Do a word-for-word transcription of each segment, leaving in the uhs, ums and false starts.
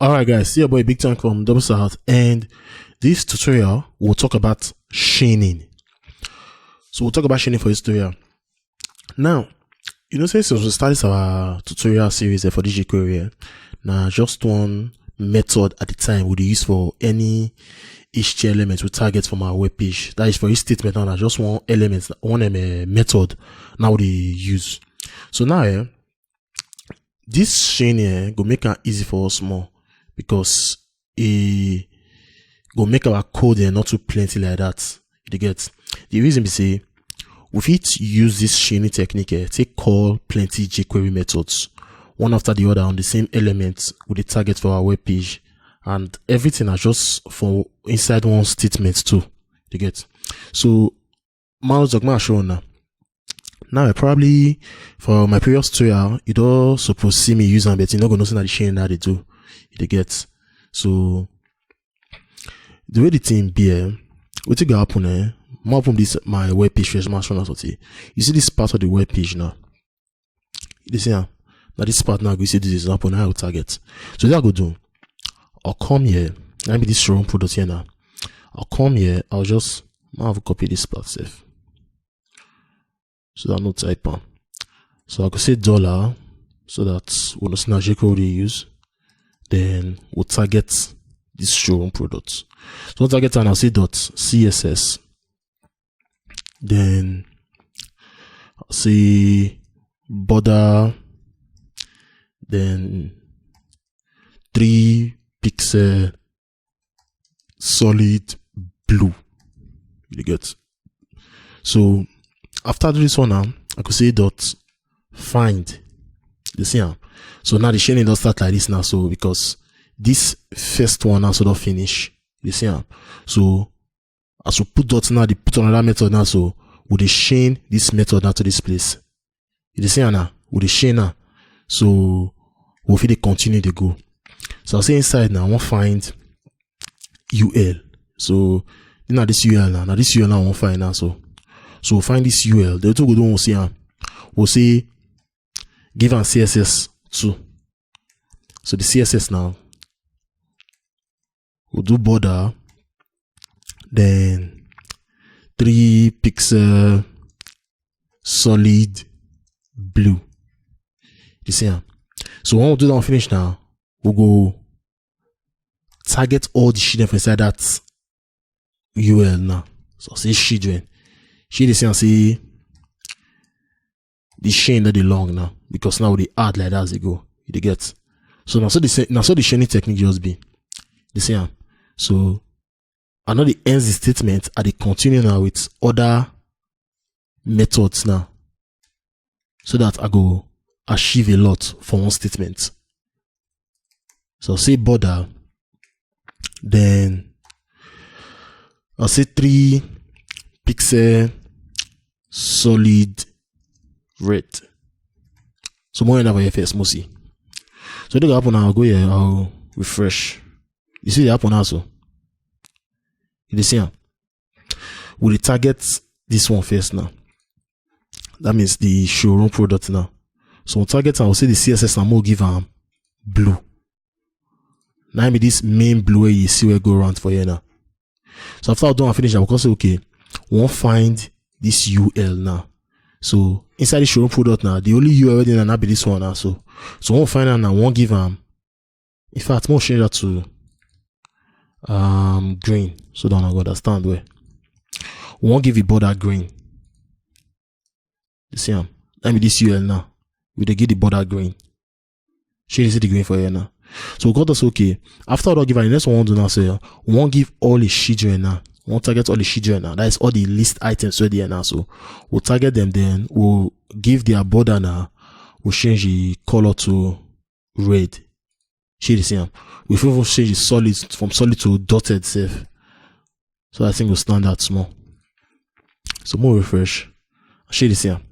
All right, guys, see your boy Big Tank from Double South, and this tutorial will talk about chaining. So we'll talk about chaining for this tutorial. Now, you know, since we started our tutorial series eh, for this jQuery, eh, now just one method at a time we dey use for any H T M L element we target from our web page. That is for each statement now, na just one element, one um, method now we dey use. So now, eh, this chaining eh, go make am easy for us more because e go make our code eh, not too plenty like that. You dey get? The reason be say we fit use this chaining technique eh, take call plenty jQuery methods one after the other on the same element we dey target for our web page, and everything na just for inside one statement too. You dey get? So, man, talk my show now. Now, I probably for my previous tutorial, you don suppose see me use am, but you no go know say na the chaining that I dey do. You dey get? So, the way the thing be, eh, wetin go happen, eh? Mo open this my web page first, ma show una something. You see this part of the web page now. You dey see am? Na this part now, we see this example, now I go target. So, what I go do? I'll come here. Let me this showroom product here now. I'll come here. I'll just, I have copy this part sef. So that no type am. So I go say dollar, so that we know say na jQuery we dey use. Then we'll target this showroom product. So we'll target and I'll say dot C S S. Then I'll say border. Then three pixel solid blue. You get? So after this one now, I could say dot find. You see am? So now the chaining don start like this now. So because this first one now sort of finish. You see am? So as we put dot now, they put another method now. So we dey chain this method now to this place. You dey see am now? We dey chain now. So we fit dey continue dey go. So I say inside now, I wan find U L. So na this U L now. Na this U L now I wan find now. So so we find this U L. The two go do we see am. We say give am C S S too. So the C S S now, we'll do border, then three pixel solid blue. You see am? So when we do that one finish now, we go target all the shit dem for inside that U L now. So say children. She dey see am say the chain no dey long now because now we dey add like that as e go. You dey get? So na so the sa- na so the chaining technique just be. You see am? So I no dey end the statement. I dey continue now with other methods now, so that I go achieve a lot for one statement. So say border, then I say three pixel solid red. So more than here first, mostly. So they go happen now. I'll go here. I'll refresh. You see the happen now, so you dey see am. We dey target this one first now. That means the showroom product now. So we target and we'll see the C S S and we'll give am blue. Now be this main blue where you see where go around for here now. So after I done and finish, I will come say, okay, we wan find this U L now. So inside the showroom product now, the only U L wey dey now be this one now. So so we wan find am now, we wan give am. In fact, mo change that to um green so that I go understand where. We wan give the border green. You see am? Let me this U L now. We dey give the border green. She dey see the green for here now. So we got us okay. After we don give am, the next one we wan do now say we wan give all the children now. We wan target all the children now. That is all the list items wey dey here now. So we'll target them, then we'll give their border now. We'll change the color to red. She dey see am. We fit even change the solid from solid to dotted sef. So I think we'll stand out small. So more refresh. She dey see am.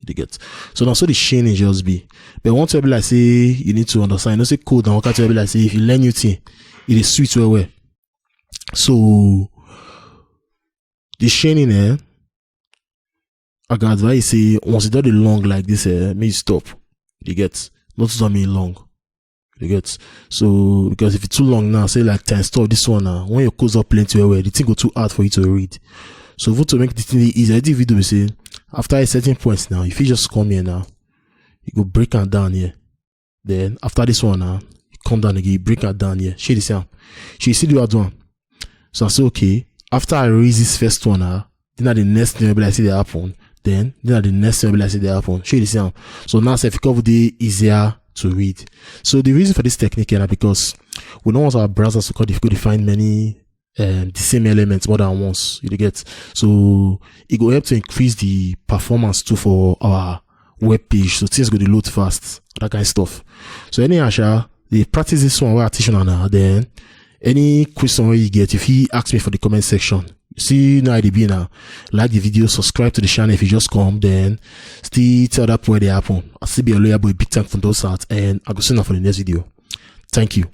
You dey get? So na so the chaining just be. But one thing be like say you need to understand. You know say code na one kind thing be like say if you learn new thing, e dey sweet well well. So the chaining eh, I go advise say once e don dey long like this eh, make you stop. You get? Not too make e long. You get? So, because if it's too long now, say like times two of this one now, when your codes up plenty well, well, the thing go too hard for you to read. So, for to make the thing easy, I did video we say, after a certain point now, if you just come here now, you go break am down here. Then, after this one now, you come down again, you break am down here. Shey you see am? Shey you see the other one? So I say, okay, after I raise this first one, uh, then na the next thing wey be like say dey happen. Then, then na the next thing wey be like say dey happen. Shey you see am? So now, sef, e come dey easier to read. So the reason for this technique na because we no want our browsers to come dey go dey find many, um, the same elements more than once. You dey get? So e go help to increase the performance too for our web page. So things go dey load fast, that kind of stuff. So anyhow, sha, dey practice this one wey I teach una now. Then any question wey you get, you fit ask me for the comment section. See now, I dey be now. Like the video, subscribe to the channel if you just come, then still tell that boy dey happen. I still be a lawyer boy, big time from those out, and I go see you for the next video. Thank you.